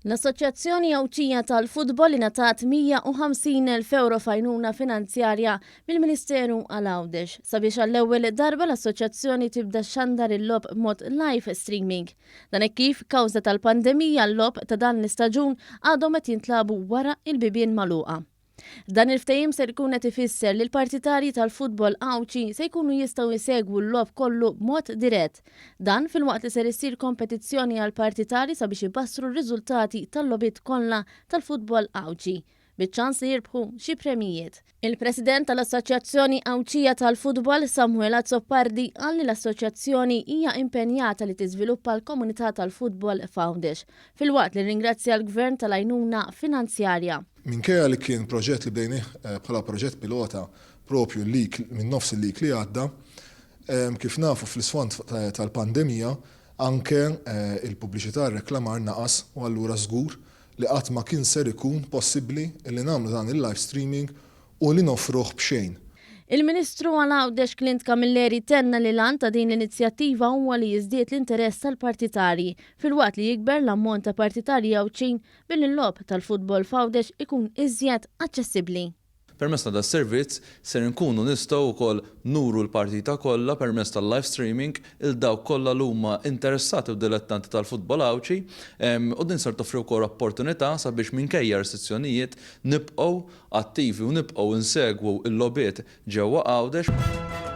L-Assoċjazzjoni Għawdxija tal-Futbol ingħatat 150,000 ewro f'għajnuna finanzjarja mill-Ministeru għal Għawdex sabiex għall-ewwel darba l-assoċjazzjoni tibda xxandar il-logħob b'mod live streaming. Dan hekk kif kawża tal-pandemija l-logħob ta' dan l-istaġun għadhom qed jintlagħbu wara l-bibien magħluqa. Dan il-ftehim ser ikun qed ifisser li l-partitarji tal-futbol Għawdxi se jkunu jistgħu jsegwu l-logħob kollu b'mod dirett. Dan filwaqt li ser issir kompetizzjoni għall-partitarji sabiex ibassru r-riżultati tal-logħbiet kollha tal-futbol Għawdxi, biċ-ċans li jirbħu xi premjijiet. Il-President tal-Assoċjazzjoni Għawdxija tal-Futbol, Samuel Azzopardi, qal li l-assoċjazzjoni hija impenjata li tiżviluppa l-komunità tal-futbol f'Għawdex, filwaqt li rringrazzja l-Gvern tal-għajnuna finanzjarja. Minkejja li kien proġett li bdejnih bħala proġett pilota propju l-leak minn nofs il-leak li għadda, kif nafu fl-isfond tal-pandemija anke il-pubbliċità, r-reklamar naqas u allura żgur li qatt ma kien ser ikun possibbli li nagħmlu dan il-live streaming u li noffruh b'xejn. Il-Ministru għal Għawdex Clint Camilleri tenna li l-għan ta' din l-inizjattiva huwa li jiżdied l-interess tal-partitarji, filwaqt li jikber l-ammont ta' partitarji Għawdxin billi l-logħob tal-futbol f'Għawdex ikun iżjed aċċessibbli. Permezz ta' das-servizz ser inkunu nistgħu wkoll nuru l-partita kollha permezz tal-live streaming 'il dawk kollha li huma interessati u dilettanti tal-futbol Għawdxi u din ser toffri wkoll opportunità sabiex minkejja restrizzjonijiet nibqgħu attivi u nibqgħu nsegwu l-logħbiet ġewwa Għawdex.